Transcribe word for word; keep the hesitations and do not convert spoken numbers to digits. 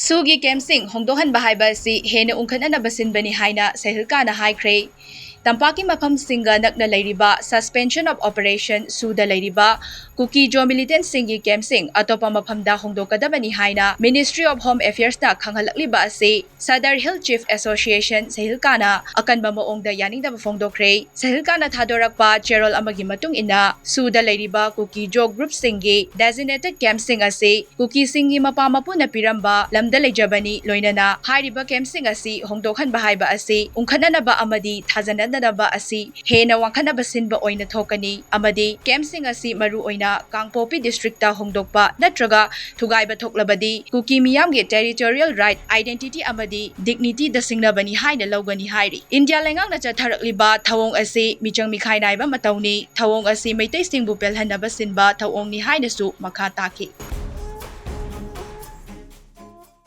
ꯁꯨꯒꯤ ꯀꯦꯝꯞꯁꯤꯡ ꯍꯣꯡꯗꯣꯛꯍꯟꯕ ꯍꯥꯏꯕ ꯑꯁꯤ ꯍꯦꯟꯅ ꯎꯪꯈꯠꯅꯅꯕ ꯁꯤꯟꯕꯅꯤ ꯍꯥꯏꯅ ꯁꯍꯤꯜꯀꯥꯅ ꯍꯥꯏꯈ꯭ꯔꯦ꯫ ꯇꯝꯄꯥꯛꯀꯤ ꯃꯐꯝꯁꯤꯡꯒ ꯅꯛꯅ ꯂꯩꯔꯤꯕ Suspension of Operation ꯁꯨꯗ ꯂꯩꯔꯤꯕ ꯀꯨꯀꯤ ꯖꯣ ꯃꯤꯂꯤꯇꯦꯟꯠꯁꯤꯡꯒꯤ ꯀꯦꯝꯞꯁꯤꯡ ꯑꯇꯣꯞꯄ ꯃꯐꯝꯗ ꯍꯣꯡꯗꯣꯛꯀꯗꯕꯅꯤ ꯍꯥꯏꯅ Ministry of Home Affairsꯅ ꯈꯪꯍꯜꯂꯛꯂꯤꯕ ꯑꯁꯤ Sadar Hill Chief Association ꯁꯍꯤꯜꯀꯥꯅ ꯑꯀꯟꯕ ꯃꯑꯣꯡꯗ ꯌꯥꯅꯤꯡꯗꯕ ꯐꯣꯡꯗꯣꯛꯈ꯭ꯔꯦ꯫ ꯁꯍꯤꯜꯀꯥꯅ ꯊꯥꯗꯣꯔꯛꯄ ꯆꯦꯔꯣꯜ ꯑꯃꯒꯤ ꯃꯇꯨꯡ ꯏꯟꯅ, ꯁꯨꯗ ꯂꯩꯔꯤꯕ ꯀꯨꯀꯤ ꯖꯣ ꯒ꯭ꯔꯨꯞꯁꯤꯡꯒꯤ designated ꯀꯦꯝꯞꯁꯤꯡ ꯑꯁꯤ ꯀꯨꯀꯤꯁꯤꯡꯒꯤ ꯃꯄꯥ ꯃꯄꯨꯅ ꯄꯤꯔꯝꯕ ꯂꯝꯗ ꯂꯩꯖꯕꯅꯤ, ꯂꯣꯏꯅꯅ ꯍꯥꯏꯔꯤꯕ ꯀꯦꯝꯞꯁꯤꯡ ꯑꯁꯤ ꯍꯣꯡꯗꯣꯛꯍꯟꯕ ꯍꯥꯏꯕ ꯑꯁꯤ ꯎꯪꯈꯠꯅꯅꯕ ꯑꯃꯗꯤ ꯊꯥꯖꯅꯗꯅꯕ ꯑꯁꯤ ꯍꯦꯟꯅ ꯋꯥꯡꯈꯠꯅꯕ ꯁꯤꯟꯕ ꯑꯣꯏꯅ ꯊꯣꯛꯀꯅꯤ ꯑꯃꯗꯤ ꯀꯦꯝꯞꯁꯤꯡ ꯑꯁꯤ ꯃꯔꯨ ꯑꯣꯏꯅ ꯀꯥꯡꯄꯣꯛꯄꯤ ꯗꯤꯁꯇ꯭ꯔꯤꯛꯇ ꯍꯣꯡꯗꯣꯛꯄ ꯅꯠꯇ꯭ꯔꯒ ꯊꯨꯒꯥꯏꯕ ꯊꯣꯛꯂꯕꯗꯤ ꯀꯨꯀꯤ ꯃꯤꯌꯥꯝꯒꯤ territorial right, identity ꯑꯃꯗꯤ dignityꯗ ꯁꯤꯡꯅꯕꯅꯤ ꯍꯥꯏꯅ ꯂꯧꯒꯅꯤ ꯍꯥꯏꯔꯤ꯫ ꯏꯟꯗꯤꯌꯥ ꯂꯩꯉꯥꯛꯅ ꯆꯠꯊꯔꯛꯂꯤꯕ ꯊꯧꯑꯣꯡ ꯑꯁꯤ ꯃꯤꯆꯪ ꯃꯤꯈꯥꯏ ꯅꯥꯏꯕ ꯃꯇꯧꯅꯤ꯫ ꯊꯧꯑꯣꯡ ꯑꯁꯤ ꯃꯩꯇꯩꯁꯤꯡꯕꯨ ꯄꯦꯜꯍꯟꯅꯕ ꯁꯤꯟꯕ ꯊꯧꯑꯣꯡꯅꯤ ꯍꯥꯏꯅꯁꯨ ꯃꯈꯥ ꯇꯥꯈꯤ꯫